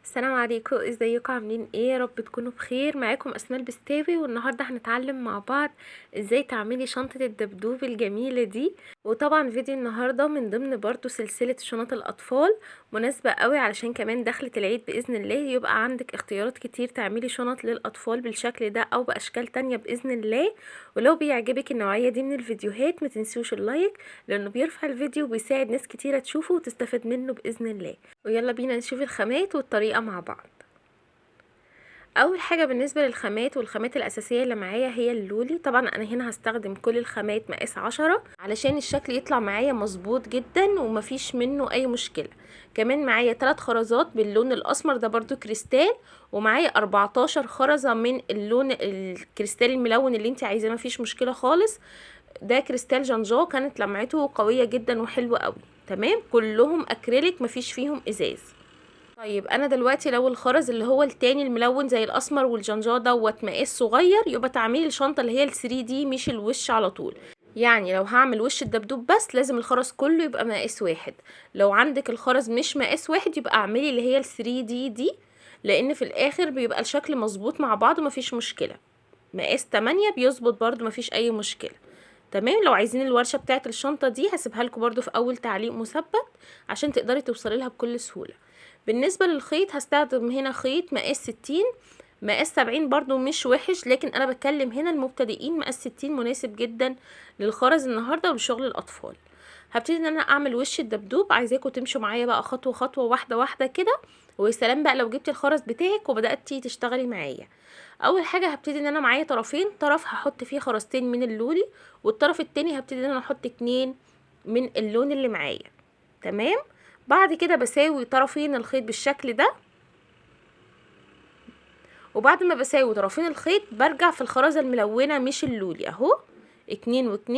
السلام عليكم، ازيكم؟ عاملين ايه؟ يا رب تكونوا بخير. معاكم اسماء البستاوي، والنهارده هنتعلم مع بعض ازاي تعملي شنطه الدبدوب الجميلة دي. وطبعا فيديو النهارده من ضمن برضو سلسلة شنط الاطفال، مناسبة قوي علشان كمان دخلة العيد باذن الله يبقى عندك اختيارات كتير تعملي شنط للاطفال بالشكل ده او باشكال تانية باذن الله. ولو بيعجبك النوعية دي من الفيديوهات ما تنسوش ال like، لانه بيرفع الفيديو وبيساعد ناس كتيرة تشوفه وتستفاد منه باذن الله. ويلا بينا نشوف الخامات والطريقة مع بعض. اول حاجة بالنسبة للخامات، والخامات الاساسية اللي معايا هي اللولي. طبعا انا هنا هستخدم كل الخامات مقاس 10 علشان الشكل يطلع معايا مظبوط جدا ومفيش منه اي مشكلة. كمان معايا 3 خرزات باللون الاسمر ده برضو كريستال، ومعايا 14 خرزة من اللون الكريستال الملون اللي انت عايزاه، مفيش مشكلة خالص. ده كريستال جانجو، كانت لمعته قوية جدا وحلوه قوي. تمام، كلهم اكريليك مفيش فيهم ازاز. طيب انا دلوقتي لو الخرز اللي هو التاني الملون زي الاسمر والجنجا دوت مقاس صغير، يبقى تعملي الشنطة اللي هي ال 3 دي مش الوش على طول. يعني لو هعمل وش الدبدوب بس لازم الخرز كله يبقى مقاس واحد. لو عندك الخرز مش مقاس واحد يبقى اعملي اللي هي ال 3 دي دي، لان في الاخر بيبقى الشكل مظبوط مع بعض ومفيش مشكلة. مقاس 8 بيظبط برده مفيش اي مشكلة. تمام، لو عايزين الورشة بتاعه الشنطة دي هسيبها لكم برده في اول تعليق مثبت عشان تقدري توصلي لها بكل سهولة. بالنسبة للخيط هستخدم هنا خيط مقاس 60، مقاس 70 برضو مش وحش، لكن انا بتكلم هنا المبتدئين مقاس 60 مناسب جدا للخرز النهارده ولشغل الاطفال. هبتدي ان انا اعمل وش الدبدوب. عايزاكم تمشوا معايا بقى خطوة خطوة، واحدة واحدة كده، ويا سلام بقى لو جبتي الخرز بتاعك وبداتي تشتغلي معايا. اول حاجة هبتدي ان انا معايا طرفين، طرف هحط فيه خرزتين من اللولي، والطرف التاني هبتدي ان انا احط 2 من اللون اللي معايا. تمام، بعد كده بساوي طرفين الخيط بالشكل ده، وبعد ما بساوي طرفين الخيط برجع في الخرزه الملونة مش اللولي اهو، 2 و2.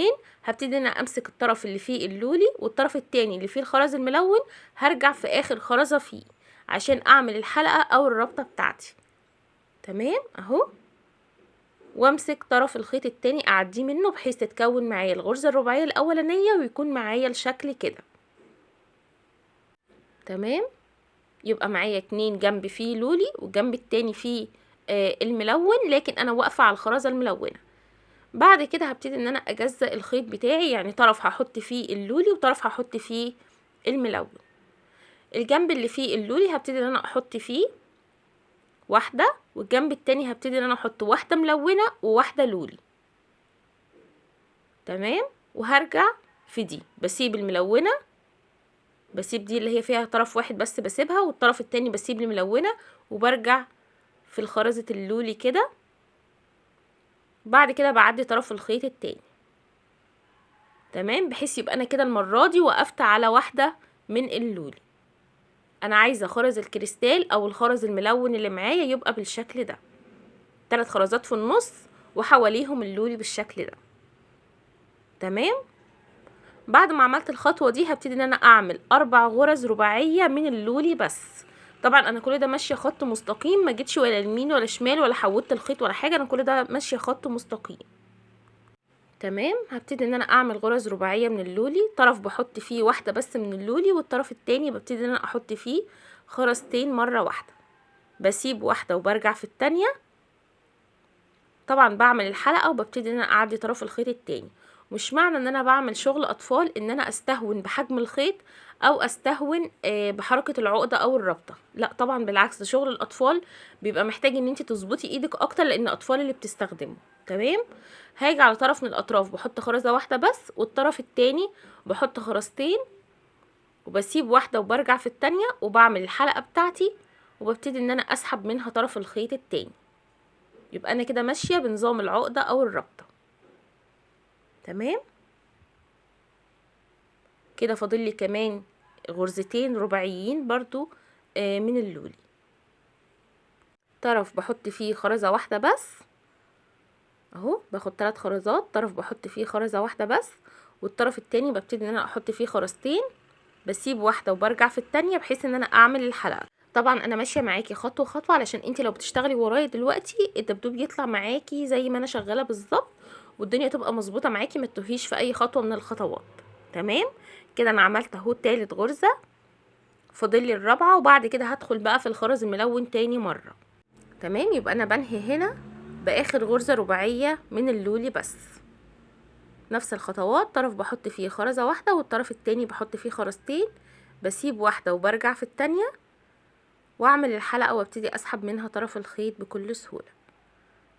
هبتدي ان انا امسك الطرف اللي فيه اللولي والطرف التاني اللي فيه الخرز الملون، هرجع في اخر خرزة فيه عشان اعمل الحلقة او الرابطة بتاعتي. تمام اهو، وامسك طرف الخيط التاني اعديه منه بحيث تتكون معايا الغرزه الرباعية الاولانية ويكون معايا الشكل كده. تمام، يبقى معايا 2 جنب فيه لولي والجنب التاني فيه الملون، لكن انا واقفة على الخرزه الملونة. بعد كده هبتدي ان انا اجزأ الخيط بتاعي، يعني طرف هحط فيه اللولي وطرف هحط فيه الملون. الجنب اللي فيه اللولي هبتدي ان انا احط فيه واحدة، والجنب التاني هبتدي ان انا احط واحدة ملونة وواحدة لولي. تمام، وهرجع في دي بسيب الملونة، بسيب دي اللي هي فيها طرف واحد بس بسيبها، والطرف التاني بسيب الملونة، وبرجع في الخرزة اللولي كده. بعد كده بعدي طرف الخيط التاني. تمام، بحيث يبقى انا كده المرة دي وقفت على واحدة من اللولي. انا عايزة خرز الكريستال او الخرز الملون اللي معايا يبقى بالشكل ده، 3 خرزات في النص وحواليهم اللولي بالشكل ده. تمام، بعد ما عملت الخطوة دي هبتدي ان انا اعمل 4 غرز رباعية من اللولي بس. طبعا انا كل ده ماشية خط مستقيم، ما جيتش ولا يمين ولا شمال ولا حودت الخيط ولا حاجة، انا كل ده ماشية خط مستقيم. تمام، هبتدي ان انا اعمل غرز رباعية من اللولي، طرف بحط فيه واحدة بس من اللولي، والطرف التاني ببتدي ان انا احط فيه خرزتين مرة واحدة، بسيب واحدة وبرجع في التانية. طبعا بعمل الحلقة وببتدي ان انا اعدي طرف الخيط التاني. مش معنى ان انا بعمل شغل اطفال ان انا استهون بحجم الخيط او استهون بحركة العقدة او الرابطة، لا طبعا بالعكس، ده شغل الاطفال بيبقى محتاج ان انت تظبطي ايدك اكتر لان الاطفال اللي بتستخدمه. تمام، هاجي على طرف من الاطراف بحط خرزة واحدة بس، والطرف التاني بحط خرزتين وبسيب واحدة وبرجع في التانية وبعمل الحلقة بتاعتي، وببتدي ان انا اسحب منها طرف الخيط التاني. يبقى انا كده ماشية بنظام العقدة او الرابطة. تمام كده، فاضل لي كمان غرزتين رباعيين برضو من اللولي. طرف بحط فيه خرزة واحدة بس اهو، باخد 3 خرزات، طرف بحط فيه خرزة واحدة بس، والطرف التاني ببتدي ان انا احط فيه خرزتين، بسيب واحدة وبرجع في التانية بحيث ان انا اعمل الحلقة. طبعا انا ماشية معاكي خطوة خطوة علشان انتي لو بتشتغلي ورايا دلوقتي الدبدوب يطلع معاكي زي ما انا شغالة بالظبط، والدنيا تبقى مظبوطة معاكي، ما تتوهيش في اي خطوة من الخطوات. تمام كده، انا عملت اهو تالت غرزة. فاضل لي الرابعة، وبعد كده هدخل بقى في الخرز الملون تاني مرة. تمام، يبقى انا بنهي هنا باخر غرزة رباعية من اللولي بس. نفس الخطوات، طرف بحط فيه خرزة واحدة والطرف التاني بحط فيه خرزتين، بسيب واحدة وبرجع في التانية واعمل الحلقة وابتدي اسحب منها طرف الخيط بكل سهولة.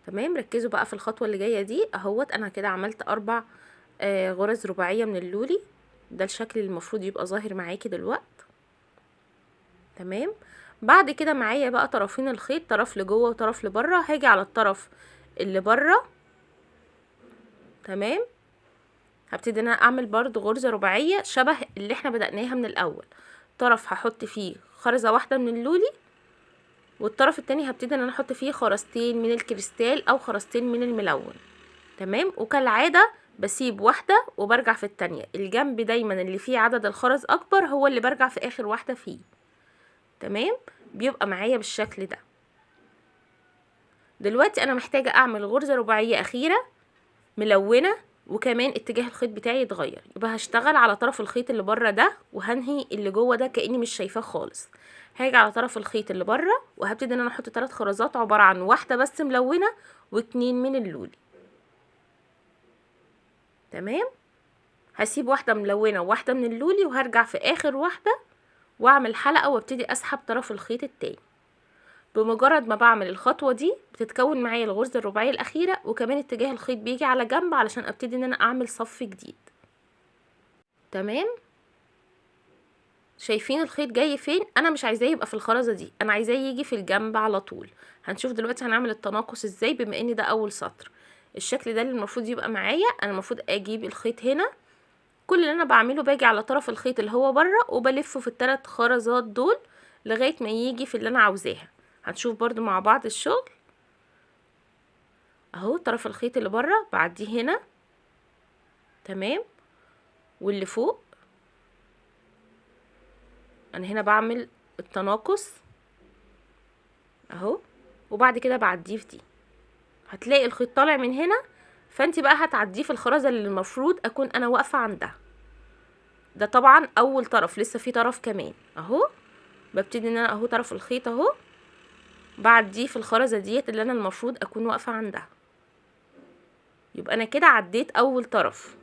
تمام، ركزوا بقى في الخطوة اللي جاية دي اهوت. انا كده عملت 4 غرز رباعية من اللولي، ده الشكل اللي المفروض يبقى ظاهر معاكي دلوقتي. تمام، بعد كده معايا بقى طرفين الخيط، طرف لجوه وطرف لبره. هاجي على الطرف اللي بره. تمام، هبتدي ان انا اعمل برضو غرزة رباعية شبه اللي احنا بدأناها من الاول. طرف هحط فيه خرزة واحدة من اللولي، والطرف التاني هبتدي ان انا احط فيه خرزتين من الكريستال او خرزتين من الملون. تمام، وكالعادة بسيب واحدة وبرجع في التانية. الجنب دايما اللي فيه عدد الخرز اكبر هو اللي برجع في اخر واحدة فيه. تمام، بيبقى معايا بالشكل ده. دلوقتي انا محتاجة اعمل غرزة رباعية اخيرة ملونة، وكمان اتجاه الخيط بتاعي يتغير. يبقى هشتغل على طرف الخيط اللي بره ده وهنهي اللي جوه ده كأني مش شايفاه خالص. هاجي على طرف الخيط اللي بره وهبتدي ان انا احط 3 خرزات عبارة عن واحدة بس ملونة و2 من اللولي. تمام، هسيب واحدة ملونة وواحدة من اللولي وهرجع في اخر واحدة واعمل حلقة وابتدي اسحب طرف الخيط التاني. بمجرد ما بعمل الخطوة دي بتتكون معايا الغرزة الرباعية الأخيرة، وكمان اتجاه الخيط بيجي على جنب علشان ابتدي ان انا اعمل صف جديد. تمام، شايفين الخيط جاي فين؟ انا مش عايزاه يبقى في الخرزة دي، انا عايزاه يجي في الجنب على طول. هنشوف دلوقتي هنعمل التناقص ازاي بما ان ده اول سطر. الشكل ده اللي المفروض يبقى معايا، انا المفروض اجيب الخيط هنا. كل اللي انا بعمله باجي على طرف الخيط اللي هو بره وبلفه في الثلاث خرزات دول لغاية ما يجي في اللي انا عاوزاها. هنشوف برضو مع بعض الشغل اهو. طرف الخيط اللي بره بعديه هنا. تمام، واللي فوق انا هنا بعمل التناقص اهو، وبعد كده بعديه في دي. هتلاقي الخيط طالع من هنا، فانت بقى هتعديه في الخرزة اللي المفروض اكون انا واقفة عندها. ده طبعا اول طرف، لسه في طرف كمان اهو. ببتدي ان انا اهو طرف الخيط اهو بعديه في الخرزة ديت اللي انا المفروض اكون واقفة عندها. يبقى انا كده عديت اول طرف.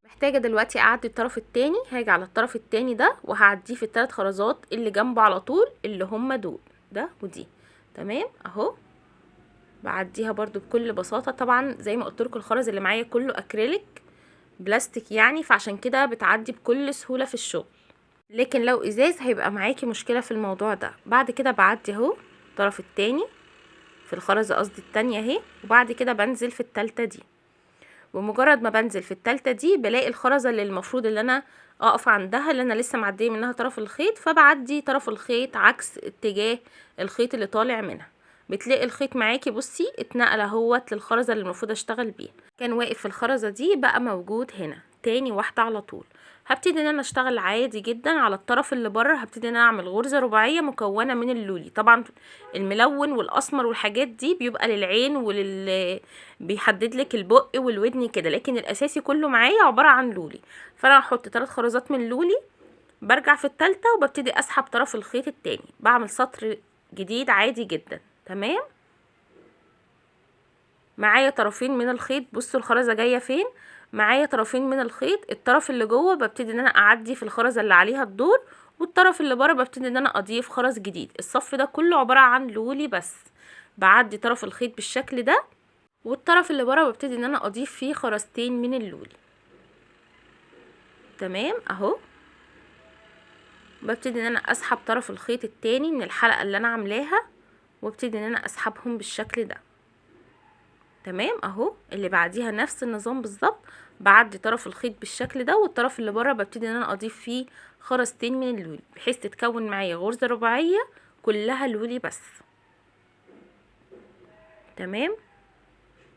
محتاجة دلوقتي اعدي الطرف التاني. هاجي على الطرف التاني ده وهعديه في الثلاث خرزات اللي جنبه على طول اللي هما دول، ده ودي. تمام اهو، بعديها برضو بكل بساطة. طبعا زي ما قلت لكم الخرز اللي معايا كله اكريليك بلاستيك يعني، فعشان كده بتعدي بكل سهولة في الشغل، لكن لو ازاز هيبقى معاكي مشكلة في الموضوع ده. بعد كده بعدي اهو الطرف التاني في الخرزة، قصدي التانية اهي، وبعد كده بنزل في التالتة دي. بمجرد ما بنزل في التالتة دي بلاقي الخرزة اللي المفروض اللي انا اقف عندها اللي انا لسه معدية منها طرف الخيط، فبعدي طرف الخيط عكس اتجاه الخيط اللي طالع منها. بتلاقي الخيط معاكي بصي اتنقل اهوت للخرزة اللي المفروض اشتغل بيها. كان واقف في الخرزة دي بقى موجود هنا تاني واحدة على طول. هبتدي ان انا اشتغل عادي جدا على الطرف اللي بره. هبتدي ان انا اعمل غرزة رباعية مكونة من اللولي. طبعا الملون والاسمر والحاجات دي بيبقى للعين ولل بيحدد لك البق والودن كده، لكن الاساسي كله معايا عبارة عن لولي. فانا هحط 3 خرزات من اللولي، برجع في التالتة وببتدي اسحب طرف الخيط التاني، بعمل سطر جديد عادي جدا. تمام، معايا طرفين من الخيط. بصوا الخرزة جاية فين، معايا طرفين من الخيط. الطرف اللي جوه ببتدي ان انا اعدي في الخرزة اللي عليها الدور، والطرف اللي بره ببتدي ان انا اضيف خرز جديد. الصف ده كله عبارة عن لولي بس. بعدي طرف الخيط بالشكل ده، والطرف اللي بره ببتدي ان انا اضيف فيه خرزتين من اللولي. تمام اهو، ببتدي ان انا اسحب طرف الخيط التاني من الحلقة اللي انا عاملاها، وابتدي ان انا اسحبهم بالشكل ده. تمام اهو، اللي بعديها نفس النظام بالظبط، بعدي طرف الخيط بالشكل ده، والطرف اللي بره ببتدي ان انا اضيف فيه خرزتين من اللولي، بحيث تتكون معايا غرزة رباعية كلها لولي بس. تمام،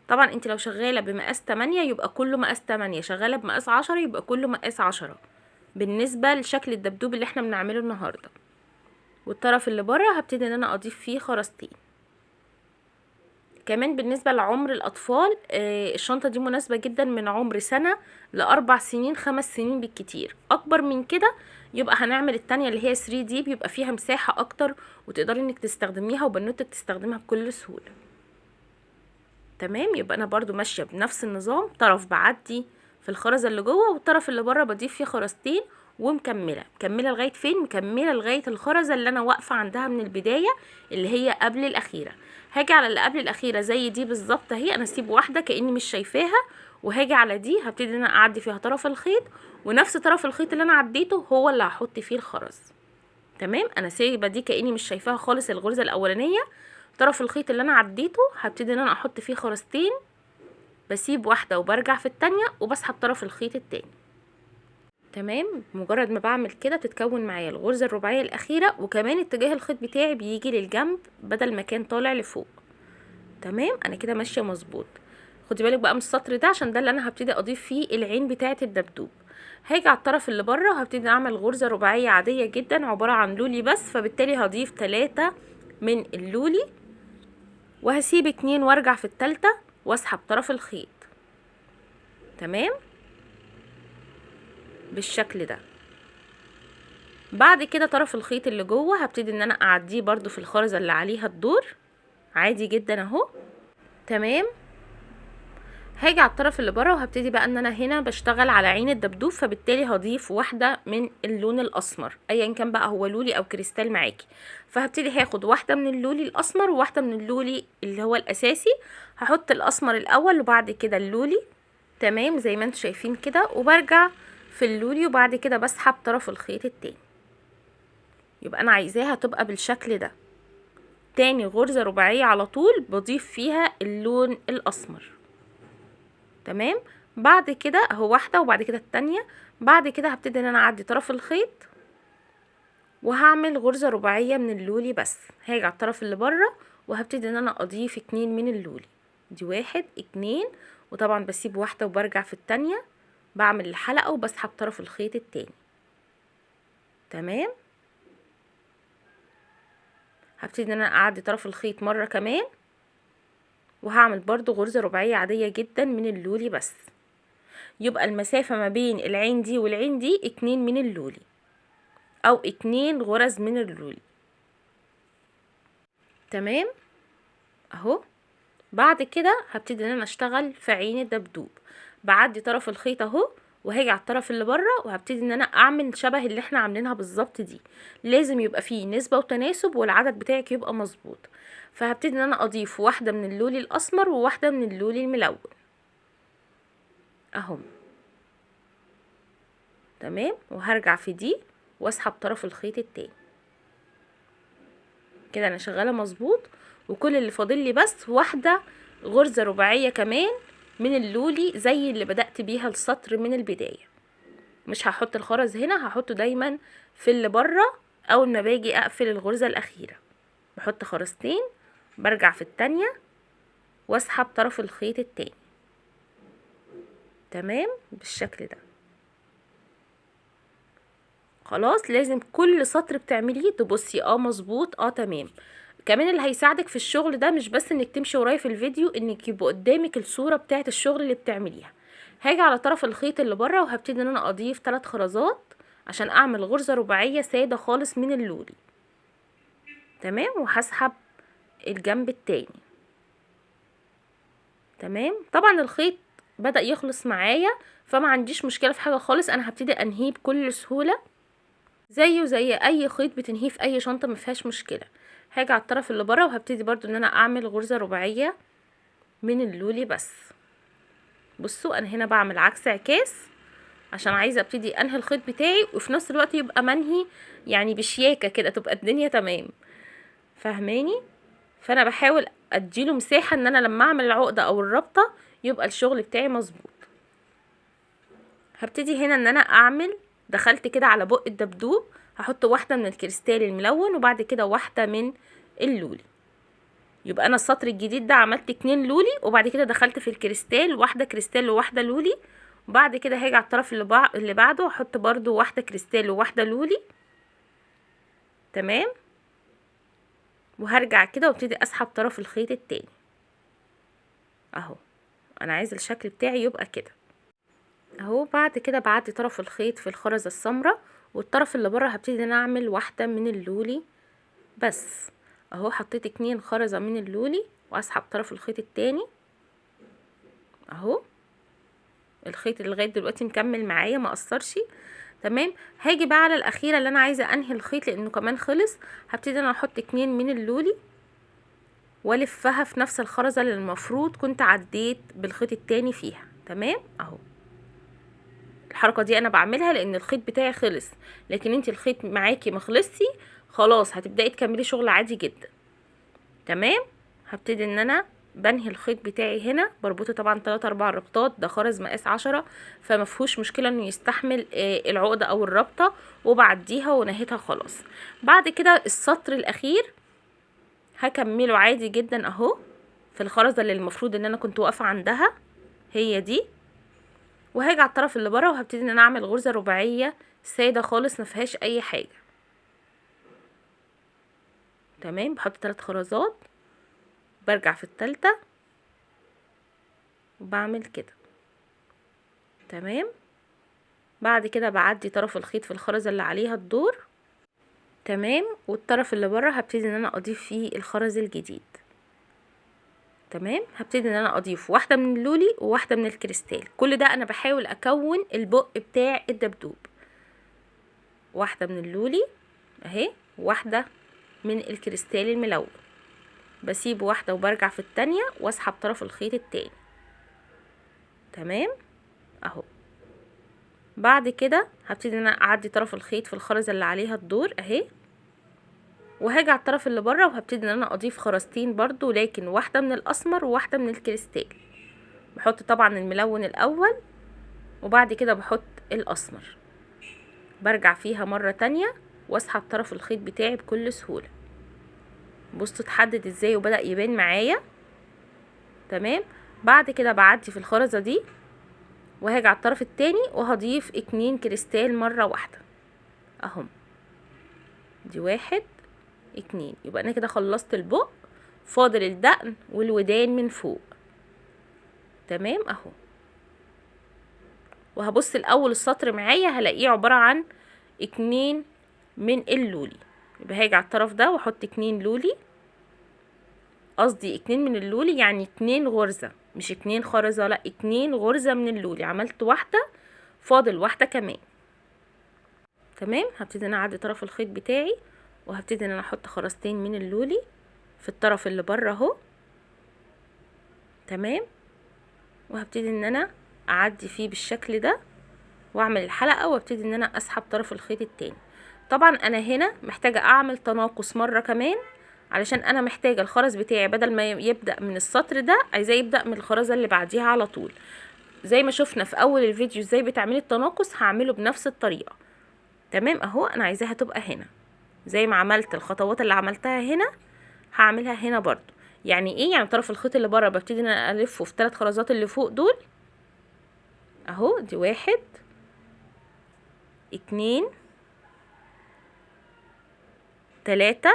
طبعا انت لو شغالة بمقاس 8 يبقى كله مقاس 8، شغالة بمقاس 10 يبقى كله مقاس 10 بالنسبة لشكل الدبدوب اللي احنا بنعمله النهاردة. والطرف اللي بره هبتدي ان انا اضيف فيه خرزتين. كمان بالنسبة لعمر الاطفال، الشنطة دي مناسبة جدا من عمر سنة ل4 سنين، 5 سنين بالكتير. اكبر من كده يبقى هنعمل التانية اللي هي 3D، بيبقى فيها مساحة اكتر وتقدري انك تستخدميها وبنوتك تستخدمها بكل سهولة. تمام، يبقى انا برضو ماشية بنفس النظام، طرف بعدي في الخرزة اللي جوه والطرف اللي بره بضيف فيه خرزتين، ومكملة مكملة لغاية فين؟ مكملة لغاية الخرزة اللي انا واقفة عندها من البداية اللي هي قبل الاخيرة. هاجي على اللي قبل الاخيرة زي دي بالظبط اهي، انا اسيب واحدة كأني مش شايفاها، وهاجي على دي هبتدي ان انا اعدي فيها طرف الخيط، ونفس طرف الخيط اللي انا عديته هو اللي هحط فيه الخرز. تمام، انا سايبة دي كأني مش شايفاها خالص الغرزة الاولانية، طرف الخيط اللي انا عديته هبتدي ان انا احط فيه خرزتين، بسيب واحدة وبرجع في التانية وبسحب طرف الخيط التاني. تمام، مجرد ما بعمل كده بتتكون معايا الغرزة الرباعية الأخيرة، وكمان اتجاه الخيط بتاعي بيجي للجنب بدل ما كان طالع لفوق. تمام، انا كده ماشية مظبوط. خدي بالك بقى من السطر ده عشان ده اللي انا هبتدي اضيف فيه العين بتاعة الدبدوب. هاجي على الطرف اللي بره وهبتدي اعمل غرزة رباعية عادية جدا عبارة عن لولي بس، فبالتالي هضيف 3 من اللولي وهسيب 2 وارجع في التالتة واسحب طرف الخيط. تمام، بالشكل ده. بعد كده طرف الخيط اللي جوه هبتدي ان انا اعديه برضو في الخرزة اللي عليها الدور عادي جدا اهو. تمام، هاجي على الطرف اللي بره وهبتدي بقى ان انا هنا بشتغل على عين الدبدوب، فبالتالي هضيف واحدة من اللون الاسمر ايا كان بقى هو لولي او كريستال معاكي. فهبتدي هاخد واحدة من اللولي الاسمر وواحدة من اللولي اللي هو الاساسي، هحط الاسمر الاول وبعد كده اللولي. تمام، زي ما انتم شايفين كده، وبرجع في اللولي وبعد كده بسحب طرف الخيط التاني. يبقى انا عايزاها تبقى بالشكل ده. تاني غرزة رباعية على طول بضيف فيها اللون الاسمر. تمام، بعد كده اهو واحدة وبعد كده التانية. بعد كده هبتدي ان انا اعدي طرف الخيط وهعمل غرزة رباعية من اللولي بس. هاجي على الطرف اللي بره وهبتدي ان انا اضيف 2 من اللولي، دي 1 2، وطبعا بسيب واحدة وبرجع في التانية، بعمل الحلقة وبسحب طرف الخيط التاني. تمام، هبتدي ان انا اعدي طرف الخيط مرة كمان وهعمل برضو غرزة رباعية عادية جدا من اللولي بس. يبقى المسافة ما بين العين دي والعين دي 2 من اللولي او 2 غرز من اللولي. تمام اهو. بعد كده هبتدي ان انا اشتغل في عين الدبدوب، بعدي طرف الخيط اهو وهاجي على الطرف اللي بره وهبتدي ان انا اعمل شبه اللي احنا عاملينها بالظبط دي. لازم يبقى فيه نسبة وتناسب والعدد بتاعك يبقى مظبوط. فهبتدي ان انا اضيف واحدة من اللولي الاسمر وواحدة من اللولي الملون اهم. تمام، وهرجع في دي واسحب طرف الخيط التاني. كده انا شغالة مظبوط، وكل اللي فاضل لي بس واحدة غرزة رباعية كمان من اللولي زي اللي بدأت بيها السطر من البداية. مش هحط الخرز هنا، هحطه دايما في اللي بره. اول ما باجي اقفل الغرزة الاخيرة بحط خرزتين، برجع في التانية واسحب طرف الخيط التاني. تمام، بالشكل ده. خلاص، لازم كل سطر بتعمليه تبصي مظبوط، تمام. كمان اللي هيساعدك في الشغل ده مش بس انك تمشي ورايا في الفيديو، انك يبقى قدامك الصورة بتاعت الشغل اللي بتعمليها. هاجي على طرف الخيط اللي بره وهبتدي ان انا اضيف 3 خرزات عشان اعمل غرزة رباعية سادة خالص من اللولي. تمام، وهسحب الجنب التاني. تمام، طبعا الخيط بدأ يخلص معايا فما عنديش مشكلة في حاجة خالص، انا هبتدي انهيه بكل سهولة زيه زي اي خيط بتنهيه في اي شنطة، ما فيهاش مشكلة. هاجي على الطرف اللي بره وهبتدي برضو ان انا اعمل غرزة رباعية من اللولي بس. بصوا انا هنا بعمل عكس عكاس عشان عايزة ابتدي انهي الخيط بتاعي وفي نفس الوقت يبقى منهي يعني بشياكة كده، تبقى الدنيا تمام، فاهماني؟ فانا بحاول اديله مساحة ان انا لما اعمل العقدة او الرابطة يبقى الشغل بتاعي مظبوط. هبتدي هنا ان انا اعمل، دخلت كده على بق الدبدوب، هحط واحدة من الكريستال الملون وبعد كده واحدة من اللولي. يبقى انا السطر الجديد ده عملت 2 لولي وبعد كده دخلت في الكريستال واحدة كريستال وواحدة لولي، وبعد كده هاجي على الطرف اللي بعده احط برضو واحدة كريستال وواحدة لولي. تمام، وهرجع كده وابتدي اسحب طرف الخيط التاني. اهو. انا عايزه الشكل بتاعي يبقى كده اهو. بعد كده بعدي طرف الخيط في الخرزه السمراء، والطرف اللي بره هبتدي ان اعمل واحدة من اللولي بس اهو. حطيت 2 خرزة من اللولي واسحب طرف الخيط التاني اهو. الخيط اللي لغاية دلوقتي مكمل معايا ما قصرش. تمام. هاجي بقى على الاخيرة اللي انا عايزه انهي الخيط لانه كمان خلص. هبتدي انا احط 2 من اللولي والفها في نفس الخرزه اللي المفروض كنت عديت بالخيط التاني فيها. تمام اهو. الحركة دي انا بعملها لان الخيط بتاعي خلص، لكن انت الخيط معاكي ما خلصتي خلاص هتبداي تكملي شغل عادي جدا. تمام. هبتدي ان انا بنهي الخيط بتاعي هنا، بربطه طبعا 3 4 ربطات، ده خرز مقاس 10 فما فيهوش مشكلة انه يستحمل العقدة او الربطه، وبعديها ونهيتها خلاص. بعد كده السطر الاخير هكمله عادي جدا اهو في الخرزه اللي المفروض ان انا كنت واقفة عندها هي دي، وهاجي على الطرف اللي بره وهبتدي ان انا اعمل غرزه رباعية ساده خالص ما فيهاش اي حاجة. تمام. بحط 3 خرزات، برجع في التالتة وبعمل كده. تمام. بعد كده بعدي طرف الخيط في الخرزة اللي عليها الدور. تمام. والطرف اللي بره هبتدي ان انا اضيف فيه الخرز الجديد. تمام. هبتدي ان انا اضيف واحدة من اللولي وواحدة من الكريستال. كل ده انا بحاول اكون البق بتاع الدبدوب. واحدة من اللولي اهي، واحدة من الكريستال الملون، بسيب واحدة وبرجع في التانية واسحب طرف الخيط التاني. تمام اهو. بعد كده هبتدي ان انا اعدي طرف الخيط في الخرزة اللي عليها الدور اهي، وهاجي على الطرف اللي بره وهبتدي ان انا اضيف خرزتين برضو، لكن واحدة من الاسمر وواحدة من الكريستال. بحط طبعا الملون الاول وبعد كده بحط الاسمر، برجع فيها مرة تانية واسحب طرف الخيط بتاعي بكل سهولة. بصوا اتحدد ازاي وبدأ يبان معايا. تمام. بعد كده بعدي في الخرزة دي وهاجي على الطرف التاني وهضيف 2 كريستال مرة واحدة اهم، دي 1 2. يبقى انا كده خلصت البق، فاضل الدقن والودان من فوق. تمام اهو. وهبص الاول السطر معايا هلاقيه عبارة عن 2 من اللولي، يبقى هاجي على الطرف ده واحط 2 لولي، قصدي 2 من اللولي يعني 2 غرزة، مش 2 خرزة، لا 2 غرزة من اللولي. عملت واحدة، فاضل واحدة كمان. تمام. هبتدي انا اعدي طرف الخيط بتاعي وهبتدي ان انا احط خرزتين من اللولي في الطرف اللي بره اهو. تمام. وهبتدي ان انا اعدي فيه بالشكل ده واعمل الحلقة، وابتدي ان انا اسحب طرف الخيط التاني. طبعا انا هنا محتاجة اعمل تناقص مرة كمان، علشان انا محتاجة الخرز بتاعي بدل ما يبدأ من السطر ده عايزاه يبدأ من الخرزة اللي بعديها على طول. زي ما شفنا في اول الفيديو ازاي بتعملي التناقص، هعمله بنفس الطريقة. تمام اهو. انا عايزاها تبقى هنا زي ما عملت الخطوات اللي عملتها هنا هعملها هنا برضو. يعني ايه؟ يعني طرف الخيط اللي بره ببتدي ان انا الفه في 3 خرزات اللي فوق دول اهو، دي 1 2 3،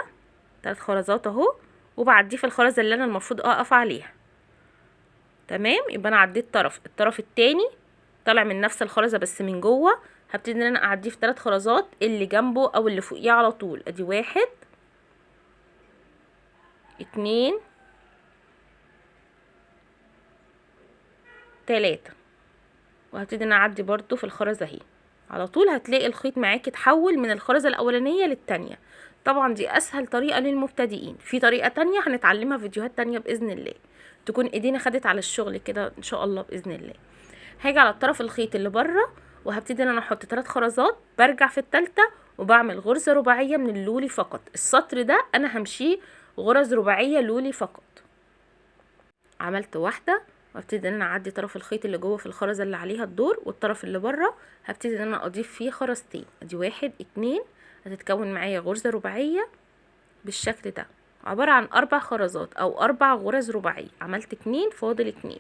3 خرزات اهو، وبعديه في الخرزة اللي انا المفروض اقف عليها. تمام. يبقى انا عديت طرف، الطرف التاني طالع من نفس الخرزة بس من جوه، هبتدي ان انا اعديه في 3 خرزات اللي جنبه او اللي فوقيه على طول. ادي 1 2 3، وهبتدي ان انا اعدي برضو في الخرزة اهي على طول. هتلاقي الخيط معاكي اتحول من الخرزة الاولانية للتانية. طبعا دي اسهل طريقة للمبتدئين، في طريقة تانية هنتعلمها في فيديوهات تانية باذن الله، تكون ايدينا خدت على الشغل كده ان شاء الله باذن الله. هاجي على الطرف الخيط اللي بره وهبتدي ان انا احط 3 خرزات، برجع في التالتة وبعمل غرزة رباعية من اللولي فقط. السطر ده انا همشيه غرز رباعية لولي فقط. عملت واحدة، وابتدي ان انا اعدي طرف الخيط اللي جوه في الخرزة اللي عليها الدور، والطرف اللي بره هبتدي ان انا اضيف فيه خرزتين، ادي 1 2، هتتكون معايا غرزة رباعية بالشكل ده، عبارة عن 4 خرزات او 4 غرز رباعية. عملت 2، فاضل 2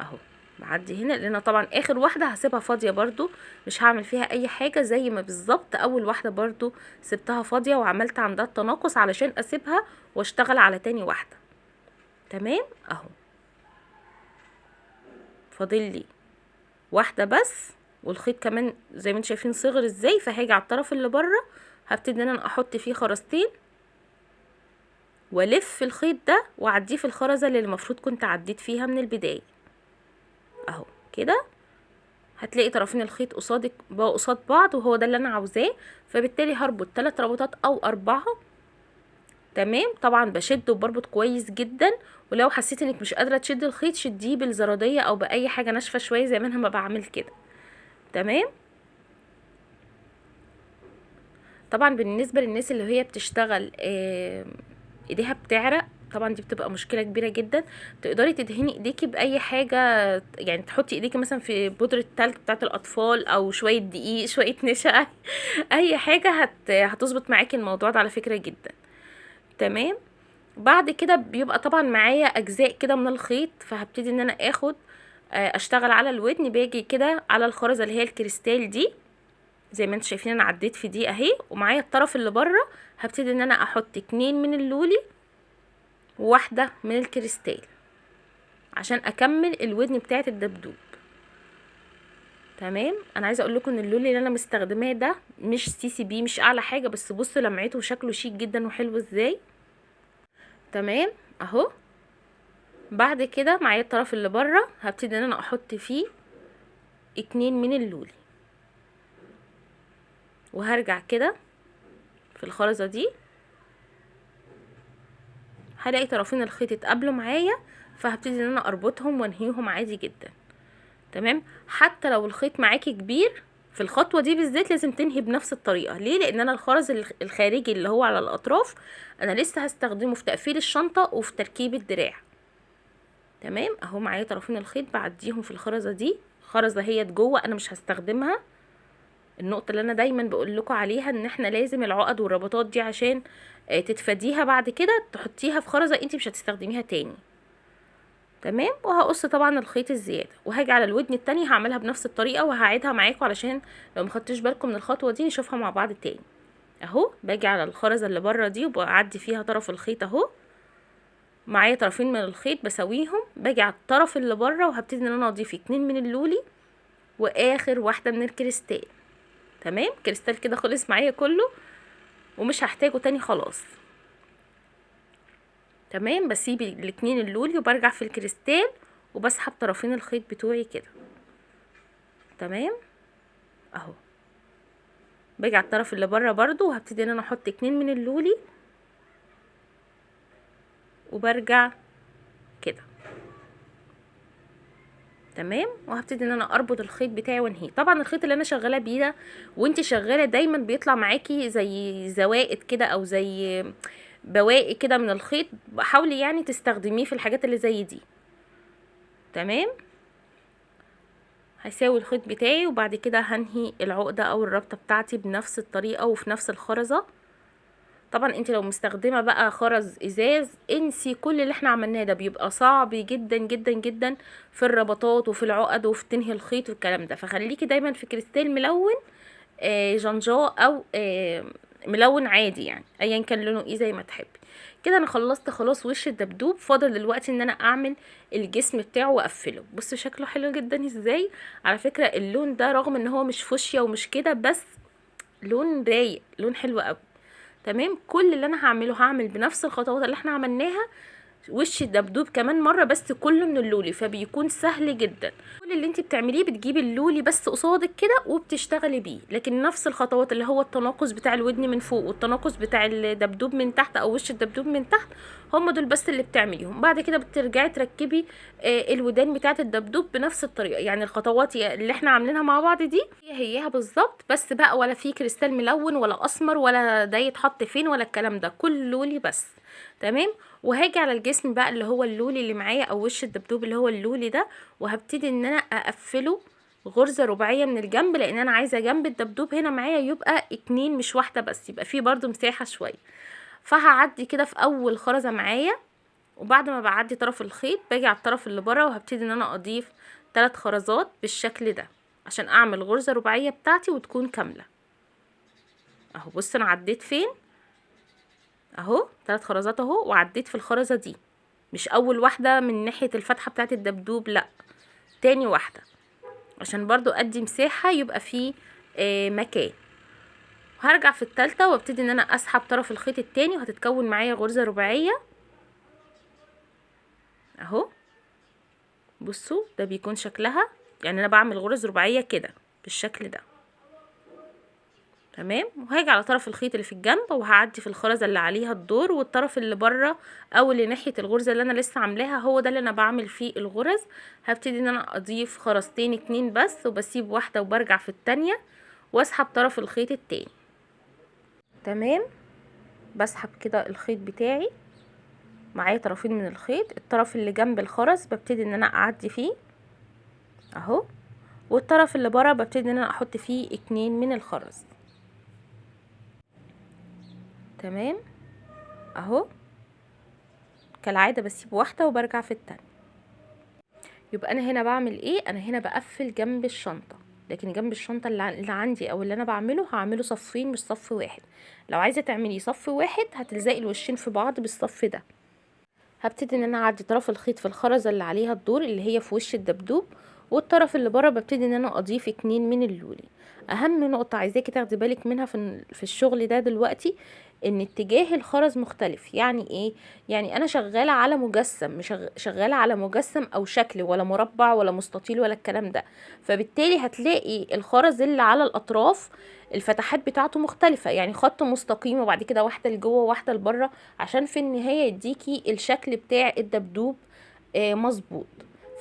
اهو. بعدي هنا لان طبعا اخر واحدة هسيبها فاضية برضو، مش هعمل فيها اي حاجة، زي ما بالظبط اول واحدة برضو سبتها فاضية وعملت عندها التناقص علشان اسيبها واشتغل على تاني واحدة. تمام اهو. فاضل لي واحدة بس، والخيط كمان زي ما انتم شايفين صغر ازاي. فهاجي على الطرف اللي بره هبتدي ان انا احط فيه خرزتين والف الخيط ده واعديه في الخرزه اللي المفروض كنت عديت فيها من البداية اهو كده. هتلاقي طرفين الخيط قصادك بقوا قصاد بعض، وهو ده اللي انا عاوزاه. فبالتالي هربط 3 ربطات او 4. تمام. طبعا بشد وبربط كويس جدا، ولو حسيت انك مش قادرة تشد الخيط شديه بالزراديه او باي حاجة ناشفة شوية زي ما انا ما بعمل كده. تمام. طبعا بالنسبة للناس اللي هي بتشتغل ايديها بتعرق، طبعا دي بتبقى مشكلة كبيرة جدا. تقدري تدهني ايديكي باي حاجة، يعني تحطي ايديكي مثلا في بودره التلج بتاعه الاطفال، او شوية دقيق، شوية نشا، اي حاجة هتظبط معاكي الموضوع ده على فكرة جدا. تمام. بعد كده بيبقى طبعا معايا اجزاء كده من الخيط، فهبتدي ان انا اخد اشتغل على الودن. باجي كده على الخرزه اللي هي الكريستال دي زي ما انتم شايفين انا عديت في دي اهي، ومعايا الطرف اللي بره هبتدي ان انا احط 2 من اللولي وواحدة من الكريستال عشان اكمل الودن بتاعه الدبدوب. تمام. انا عايزه اقول لكم ان اللولي اللي انا مستخدماه ده مش CCB، مش اعلى حاجة، بس بصوا لمعته وشكله شيك جدا وحلو ازاي. تمام اهو. بعد كده معايا الطرف اللي بره هبتدي ان انا احط فيه 2 من اللولي، وهرجع كده في الخرزه دي هلاقي طرفين الخيط اتقابلوا معايا، فهبتدي ان انا اربطهم وانهيهم عادي جدا. تمام. حتى لو الخيط معاكي كبير في الخطوة دي بالذات لازم تنهي بنفس الطريقة. ليه؟ لان انا الخرز الخارجي اللي هو على الاطراف انا لسه هستخدمه في تقفيل الشنطة وفي تركيب الدراع. تمام اهو. معايا طرفين الخيط بعديهم في الخرزه دي، خرزة هي جوه انا مش هستخدمها. النقطة اللي انا دايما بقول لكم عليها ان احنا لازم العقد والرباطات دي عشان تتفاديها بعد كده تحطيها في خرزة انت مش هتستخدميها تاني. تمام. وهقص طبعا الخيط الزيادة، وهاجي على الودن التانية هعملها بنفس الطريقة وهعيدها معاكم علشان لو مخدتوش بالكم من الخطوة دي نشوفها مع بعض تاني اهو. باجي على الخرزه اللي بره دي وبعدي فيها طرف الخيط اهو، معايا طرفين من الخيط بسويهم. باجي على الطرف اللي بره وهبتدي ان انا اضيف 2 من اللولي واخر واحدة من الكريستال. تمام. كريستال كده خلص معايا كله ومش هحتاجه تاني خلاص. تمام. بسيب الاتنين اللولي وبرجع في الكريستال وبسحب طرفين الخيط بتوعي كده. تمام اهو. باجي على الطرف اللي بره برضو وهبتدي ان انا احط 2 من اللولي وبرجع كده. تمام. وهبتدي ان انا اربط الخيط بتاعي وانهيه. طبعا الخيط اللي انا شغالة بيه ده وانت شغالة دايما بيطلع معاكي زي زوائد كده او زي بواقي كده من الخيط، حاولي يعني تستخدميه في الحاجات اللي زي دي. تمام. هساوي الخيط بتاعي وبعد كده هنهي العقدة او الربطه بتاعتي بنفس الطريقة وفي نفس الخرزه. طبعا انت لو مستخدمة بقى خرز ازاز انسي كل اللي احنا عملناه ده، بيبقى صعب جدا جدا جدا في الربطات وفي العقد وفي تنهي الخيط والكلام ده. فخليكي دايما في كريستال ملون جنجا او ملون عادي، يعني ايا كان لونه ايه زي ما تحبي. كده انا خلصت خلاص وش الدبدوب، فاضل دلوقتي ان انا اعمل الجسم بتاعه واقفله. بصوا شكله حلو جدا ازاي. على فكرة اللون ده رغم ان هو مش فوشيا ومش كده، بس لون رايق، لون حلو قوي. تمام. كل اللي انا هعمله هعمل بنفس الخطوات اللي احنا عملناها وش الدبدوب كمان مرة، بس كله من اللولي، فبيكون سهل جدا. كل اللي انت بتعمليه بتجيبي اللولي بس قصادك كده وبتشتغلي بيه، لكن نفس الخطوات اللي هو التناقص بتاع الودن من فوق والتناقص بتاع الدبدوب من تحت او وش الدبدوب من تحت، هم دول بس اللي بتعمليهم. بعد كده بترجعي تركبي الودان بتاعه الدبدوب بنفس الطريقة، يعني الخطوات اللي احنا عاملينها مع بعض دي هي هيها بالظبط، بس بقى ولا في كريستال ملون ولا اسمر ولا ده يتحط فين ولا الكلام ده، كل لولي بس. تمام. وهاجي على الجسم بقى اللي هو اللولي اللي معايا او وش الدبدوب اللي هو اللولي ده، وهبتدي ان انا اقفله غرزه رباعية من الجنب، لان انا عايزه جنب الدبدوب هنا معايا يبقى 2 مش واحدة بس، يبقى فيه برده مساحة شوية. فهعدي كده في اول خرزة معايا، وبعد ما بعدي طرف الخيط باجي على الطرف اللي بره وهبتدي ان انا اضيف 3 خرزات بالشكل ده عشان اعمل غرزه رباعية بتاعتي وتكون كاملة اهو. بص انا عديت فين اهو، 3 خرزات اهو، وعديت في الخرزه دي، مش اول واحدة من ناحية الفتحة بتاعت الدبدوب، لا تاني واحدة عشان برضو ادي مساحة يبقى فيه مكان. هرجع في التالتة وابتدي ان انا اسحب طرف الخيط التاني، وهتتكون معايا غرزة رباعية اهو. بصوا ده بيكون شكلها، يعني انا بعمل غرز رباعية كده بالشكل ده. تمام. وهاجي على طرف الخيط اللي في الجنب وهعدي في الخرزة اللي عليها الدور، والطرف اللي بره او اللي ناحية الغرزة اللي انا لسه عاملاها هو ده اللي انا بعمل فيه الغرز. هبتدي ان انا اضيف خرزتين 2 بس، وبسيب واحدة وبرجع في التانية واسحب طرف الخيط التاني. تمام. بسحب كده الخيط بتاعي، معايا طرفين من الخيط، الطرف اللي جنب الخرز ببتدي ان انا اعدي فيه اهو، والطرف اللي بره ببتدي ان انا احط فيه 2 من الخرز. تمام اهو. كالعادة بسيب واحدة وبرجع في التانية. يبقى انا هنا بعمل ايه؟ انا هنا بقفل جنب الشنطة، لكن جنب الشنطة اللي عندي او اللي انا بعمله هعمله صفين مش صف واحد. لو عايزة تعملي صف واحد هتلزقي الوشين في بعض بالصف ده. هبتدي ان انا اعدي طرف الخيط في الخرزة اللي عليها الدور اللي هي في وش الدبدوب، والطرف اللي بره ببتدي ان انا اضيف 2 من اللولي. اهم نقطة عايزاكي تاخدي بالك منها في الشغل ده دلوقتي ان اتجاه الخرز مختلف. يعني ايه؟ يعني انا شغالة على مجسم، مش شغالة على مجسم او شكل ولا مربع ولا مستطيل ولا الكلام ده، فبالتالي هتلاقي الخرز اللي على الاطراف الفتحات بتاعته مختلفة، يعني خط مستقيم وبعد كده واحدة لجوه وواحدة لبره، عشان في النهاية يديكي الشكل بتاع الدبدوب مظبوط.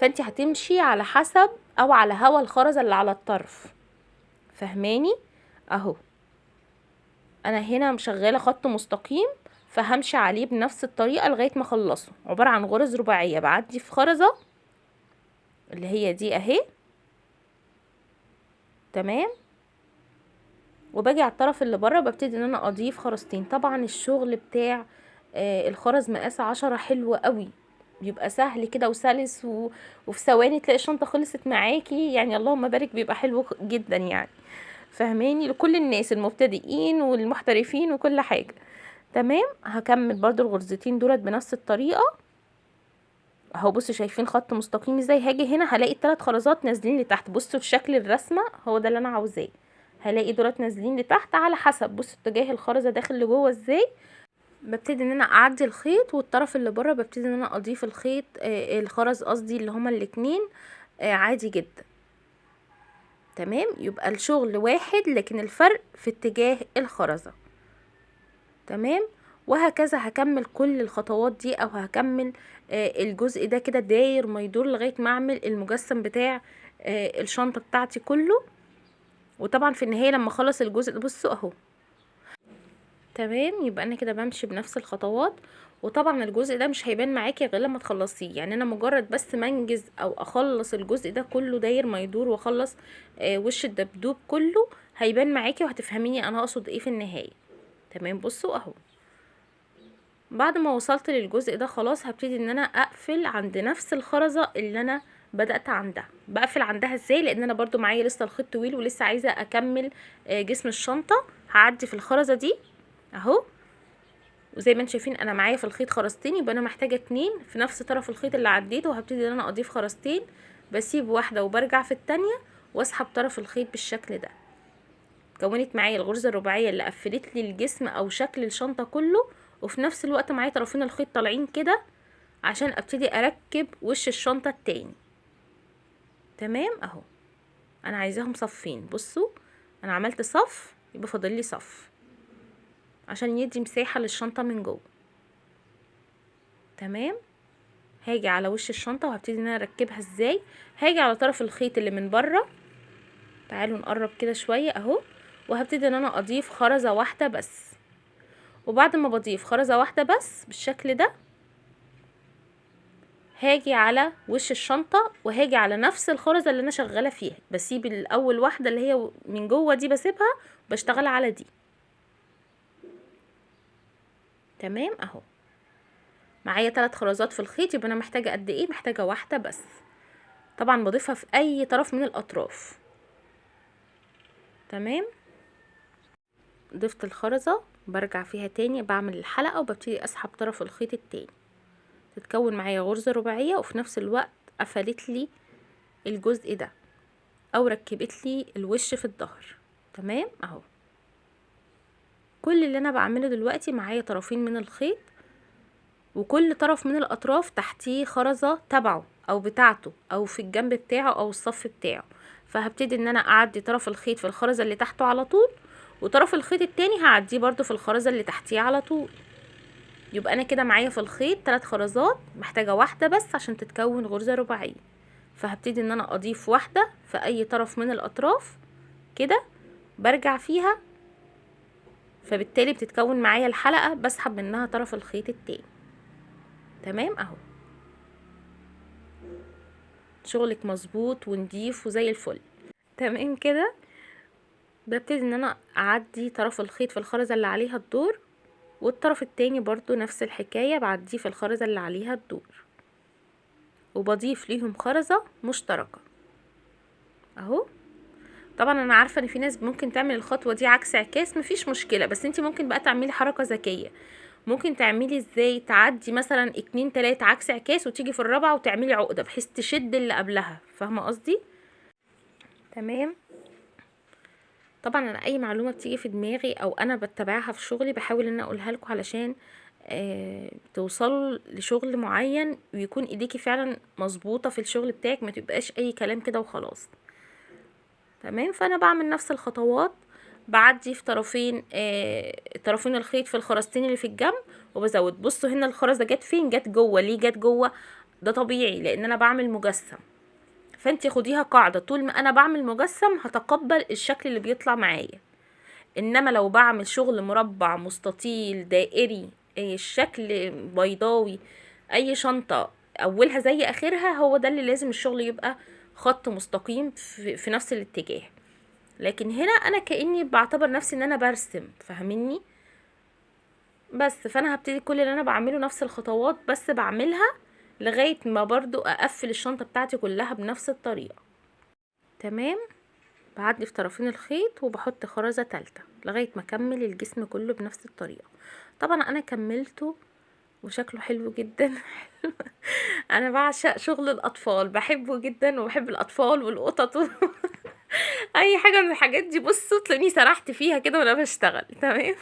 فانت هتمشي على حسب او على هوا الخرزة اللي على الطرف، فهماني؟ اهو انا هنا مشغله خط مستقيم، فهمشي عليه بنفس الطريقه لغايه ما اخلصه. عباره عن غرز رباعيه، بعدي في خرزه اللي هي دي اهي. تمام. وباجي على الطرف اللي بره ببتدي ان انا اضيف خرزتين. طبعا الشغل بتاع الخرز مقاس 10 حلو قوي، بيبقى سهل كده وسلس وفي ثواني تلاقي الشنطه خلصت معاكي، يعني اللهم بارك، بيبقى حلو جدا يعني، فهماني؟ لكل الناس المبتدئين والمحترفين وكل حاجة. تمام. هكمل برضو الغرزتين دولت بنفس الطريقة اهو. بصوا شايفين خط مستقيم ازاي؟ هاجي هنا هلاقي الثلاث خرزات نازلين لتحت. بصوا شكل الرسمة هو ده اللي انا عاوزاه، هلاقي دولت نازلين لتحت على حسب بصوا اتجاه الخرزة داخل لجوه ازاي. ببتدي ان انا اعدي الخيط، والطرف اللي بره ببتدي ان انا اضيف الخيط الخرز قصدي اللي هما الاتنين، عادي جدا. تمام. يبقى الشغل واحد لكن الفرق في اتجاه الخرزة. تمام. وهكذا هكمل كل الخطوات دي، او هكمل الجزء ده كده داير ما يدور لغاية ما اعمل المجسم بتاع الشنطة بتاعتي كله. وطبعا في النهاية لما اخلص الجزء ده بصوا اهو. تمام. يبقى انا كده بمشي بنفس الخطوات، وطبعا الجزء ده مش هيبان معاكي غير لما تخلصيه. يعني انا مجرد بس ما انجز او اخلص الجزء ده كله داير ما يدور واخلص وش الدبدوب كله هيبان معاكي وهتفهميني انا اقصد ايه في النهاية. تمام. بصوا اهو بعد ما وصلت للجزء ده خلاص هبتدي ان انا اقفل عند نفس الخرزة اللي انا بدأت عندها. بقفل عندها ازاي؟ لان انا برضو معايا لسه الخيط طويل ولسه عايزة اكمل جسم الشنطة. هعدي في الخرزة دي اهو، وزي ما انتم شايفين انا معايا في الخيط خرزتين، يبقى انا محتاجة 2 في نفس طرف الخيط اللي عديته، وهبتدي ان انا اضيف خرزتين، بسيب واحدة وبرجع في التانية واسحب طرف الخيط بالشكل ده. كونت معايا الغرزة الرباعية اللي قفلت لي الجسم او شكل الشنطة كله، وفي نفس الوقت معايا طرفين الخيط طالعين كده عشان ابتدي اركب وش الشنطة التاني. تمام اهو انا عايزاهم صفين. بصوا انا عملت صف، يبقى فاضل لي صف عشان يدي مساحة للشنطة من جوه. تمام. هاجي على وش الشنطة وهبتدي ان انا اركبها ازاي. هاجي على طرف الخيط اللي من بره، تعالوا نقرب كده شوية اهو، وهبتدي ان انا اضيف خرزة واحدة بس. وبعد ما بضيف خرزة واحدة بس بالشكل ده هاجي على وش الشنطة وهاجي على نفس الخرزة اللي انا شغالة فيها، بسيب الاول واحدة اللي هي من جوه دي بسيبها بشتغل على دي. تمام اهو معايا 3 خرزات في الخيط، يبقى انا محتاجة قد ايه؟ محتاجة واحدة بس. طبعا بضيفها في اي طرف من الاطراف. تمام. ضفت الخرزة برجع فيها تاني، بعمل الحلقة وببتدي اسحب طرف الخيط التاني، تتكون معايا غرزة رباعية، وفي نفس الوقت قفلت لي الجزء ده او ركبت لي الوش في الظهر. تمام اهو. كل اللي انا بعمله دلوقتي معايا طرفين من الخيط، وكل طرف من الاطراف تحتيه خرزة تبعه او بتاعته او في الجنب بتاعه او الصف بتاعه. فهبتدي ان انا اعدي طرف الخيط في الخرزة اللي تحته على طول، وطرف الخيط التاني هعديه برضو في الخرزة اللي تحتيه على طول. يبقى انا كده معايا في الخيط 3 خرزات، محتاجة واحدة بس عشان تتكون غرزة رباعية. فهبتدي ان انا اضيف واحدة في اي طرف من الاطراف كده، برجع فيها، فبالتالي بتتكون معايا الحلقة، بسحب منها طرف الخيط التاني. تمام اهو، شغلك مظبوط ونضيف وزي الفل. تمام كده. ببتدي ان انا اعدي طرف الخيط في الخرزة اللي عليها الدور، والطرف التاني برضو نفس الحكاية، بعديه في الخرزة اللي عليها الدور، وبضيف ليهم خرزة مشتركة اهو. طبعا انا عارفة ان في ناس ممكن تعمل الخطوة دي عكس عكاس، مفيش مشكلة، بس انتي ممكن بقى تعملي حركة ذكية. ممكن تعملي ازاي؟ تعدي مثلا 2 3 عكس عكاس، وتيجي في الرابعة وتعملي عقدة بحيث تشد اللي قبلها. فاهمة قصدي؟ تمام. طبعا انا اي معلومة بتيجي في دماغي او انا بتبعها في شغلي بحاول ان انا اقولها لكم علشان توصلوا لشغل معين ويكون ايديكي فعلا مظبوطة في الشغل بتاعك، ما تبقاش اي كلام كده وخلاص. تمام. فانا بعمل نفس الخطوات، بعدي في طرفين الخيط في الخرزتين اللي في الجنب وبزود. بصوا هنا الخرزة جت فين؟ جت جوه. ليه جت جوه؟ ده طبيعي لان انا بعمل مجسم، فانتي خديها قاعدة، طول ما انا بعمل مجسم هتقبل الشكل اللي بيطلع معايا. انما لو بعمل شغل مربع، مستطيل، دائري، الشكل بيضاوي، اي شنطة اولها زي اخرها، هو ده اللي لازم الشغل يبقى خط مستقيم في نفس الاتجاه. لكن هنا انا كأني بعتبر نفسي ان انا برسم، فاهميني؟ بس فانا هبتدي كل اللي انا بعمله نفس الخطوات بس بعملها لغاية ما برضو اقفل الشنطة بتاعتي كلها بنفس الطريقة. تمام. بعدي في طرفين الخيط وبحط خرزة تالتة لغاية ما اكمل الجسم كله بنفس الطريقة. طبعا انا كملته وشكله حلو جدا. انا بعشق شغل الاطفال، بحبه جدا، وبحب الاطفال والقطط اي حاجة من الحاجات دي. بصوا تلاقيني سرحت فيها كده وانا بشتغل. تمام.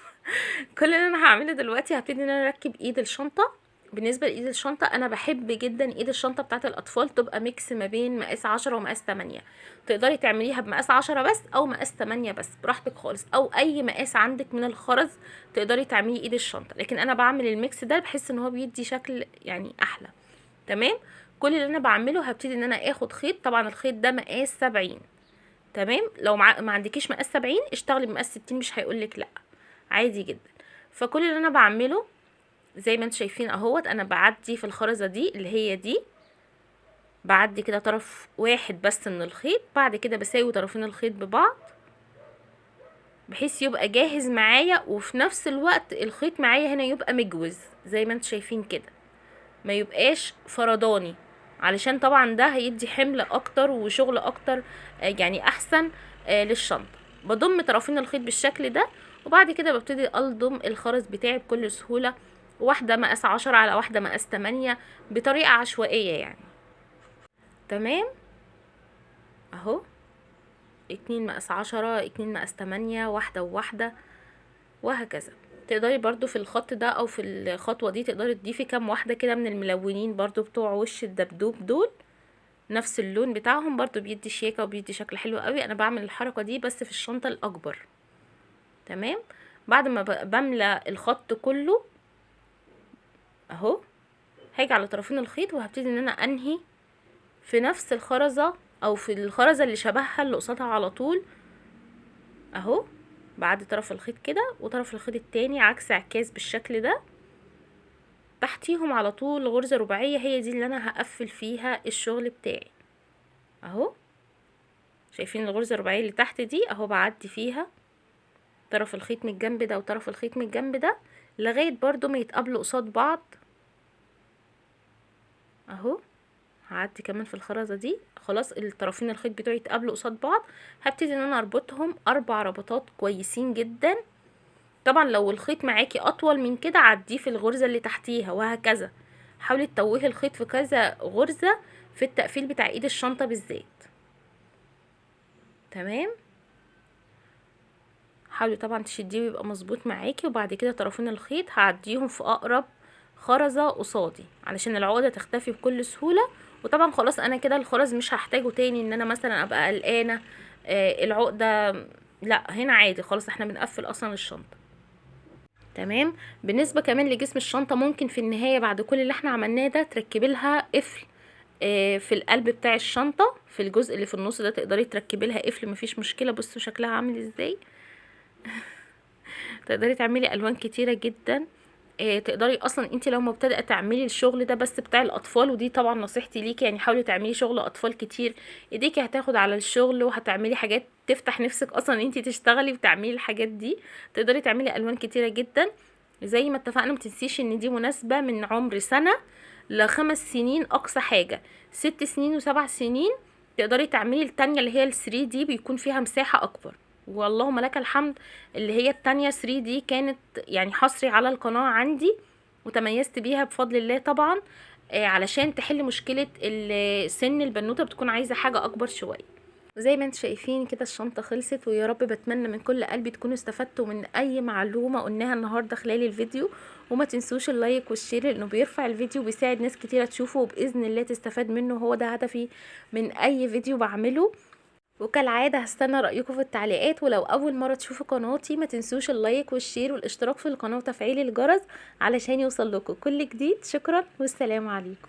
كل اللي انا هعمله دلوقتي هبتدي ان انا اركب ايد الشنطة. بالنسبة لايد الشنطة، انا بحب جدا ايد الشنطة بتاعت الاطفال تبقى mix ما بين مقاس 10 ومقاس 8. تقدري تعمليها بمقاس 10 بس او مقاس 8 بس، براحتك خالص، او اي مقاس عندك من الخرز تقدري تعملي ايد الشنطة. لكن انا بعمل ال mix ده بحس ان هو بيدي شكل يعني احلى. تمام. كل اللي انا بعمله هبتدي ان انا اخد خيط، طبعا الخيط ده مقاس 70. تمام. لو ما عندكيش مقاس 70 اشتغلي بمقاس 60، مش هيقولك لا، عادي جدا. فكل اللي انا بعمله زي ما انتم شايفين اهوت، انا بعدي في الخرزه دي اللي هي دي، بعدي كده طرف واحد بس من الخيط، بعد كده بساوي طرفين الخيط ببعض بحيث يبقى جاهز معايا، وفي نفس الوقت الخيط معايا هنا يبقى مجوز زي ما انتم شايفين كده، ما يبقاش فرداني، علشان طبعا ده هيدي حمل اكتر وشغل اكتر، يعني احسن للشنطه. بضم طرفين الخيط بالشكل ده، وبعد كده ببتدي الضم الخرز بتاعي بكل سهولة، واحدة مقاس 10 على واحدة مقاس 8 بطريقة عشوائية يعني. تمام اهو، 2 مقاس 10، 2 مقاس 8، واحدة وواحدة وهكذا. تقدري برضو في الخط ده او في الخطوة دي تقدري تضيفي كام واحدة كده من الملونين برضو بتوع وش الدبدوب دول، نفس اللون بتاعهم برضو بيدي شياكة وبيدي شكل حلو قوي. انا بعمل الحركة دي بس في الشنطة الاكبر. تمام. بعد ما بملى الخط كله اهو، هاجي على طرفين الخيط وهبتدي ان انا انهي في نفس الخرزة او في الخرزة اللي شبهها اللي قصادها على طول اهو، بعد طرف الخيط كده وطرف الخيط التاني عكس عكاز بالشكل ده، تحتيهم على طول غرزة رباعية، هي دي اللي انا هقفل فيها الشغل بتاعي اهو. شايفين الغرزة الرباعية اللي تحت دي اهو، بعدي فيها طرف الخيط من الجنب ده وطرف الخيط من الجنب ده لغاية برضو ما يتقابلوا قصاد بعض اهو. هعدي كمان في الخرزة دي، خلاص الطرفين الخيط بتوعي يتقابلوا قصاد بعض. هبتدي ان انا اربطهم 4 ربطات كويسين جدا. طبعا لو الخيط معاكي اطول من كده عديه في الغرزة اللي تحتيها وهكذا، حاولي تتوهي الخيط في كذا غرزة في التقفيل بتاع ايد الشنطة بالذات. تمام، حاولي طبعا تشديه ويبقى مظبوط معاكي. وبعد كده طرفين الخيط هعديهم في اقرب خرزة قصادي علشان العقدة تختفي بكل سهولة. وطبعا خلاص انا كده الخرز مش هحتاجه تاني ان انا مثلا ابقى قلقانة العقدة، لا هنا عادي خلاص احنا بنقفل اصلا الشنطة. تمام، بالنسبة كمان لجسم الشنطة ممكن في النهاية بعد كل اللي احنا عملناه ده تركبي لها قفل في القلب بتاع الشنطة، في الجزء اللي في النص ده تقدري تركبي لها قفل، مفيش مشكلة. بصوا شكلها عامل ازاي. تقدري تعملي الوان كتيرة جدا. تقدري اصلا انت لو مبتدئة تعملي الشغل ده بس بتاع الاطفال، ودي طبعا نصيحتي ليكي، يعني حاولي تعملي شغل اطفال كتير، ايديكي هتاخد على الشغل وهتعملي حاجات تفتح نفسك اصلا انت تشتغلي وتعملي الحاجات دي. تقدري تعملي الوان كتيرة جدا. زي ما اتفقنا ما تنسيش ان دي مناسبة من عمر سنة ل5 سنين اقصى حاجة، 6 سنين و7 سنين. تقدري تعملي التانية اللي هي ال 3 دي بيكون فيها مساحة اكبر، واللهم لك الحمد. اللي هي التانية 3 دي كانت يعني حصري على القناة عندي وتميزت بيها بفضل الله طبعا، علشان تحل مشكلة سن البنوتة بتكون عايزة حاجة اكبر شوية. وزي ما انتم شايفين كده الشنطة خلصت، ويا رب بتمنى من كل قلبي تكونوا استفدتوا من اي معلومة قلناها النهاردة خلال الفيديو. وما تنسوش ال like وال share لانه بيرفع الفيديو وبيساعد ناس كتيرة تشوفه وبإذن الله تستفاد منه، هو ده هدفي من اي فيديو بعمله. وكالعادة هستنى رأيكم في التعليقات، ولو أول مرة تشوفوا قناتي ما تنسوش ال like وال share والاشتراك في القناة وتفعيل الجرس علشان يوصل لكم كل جديد. شكرا والسلام عليكم.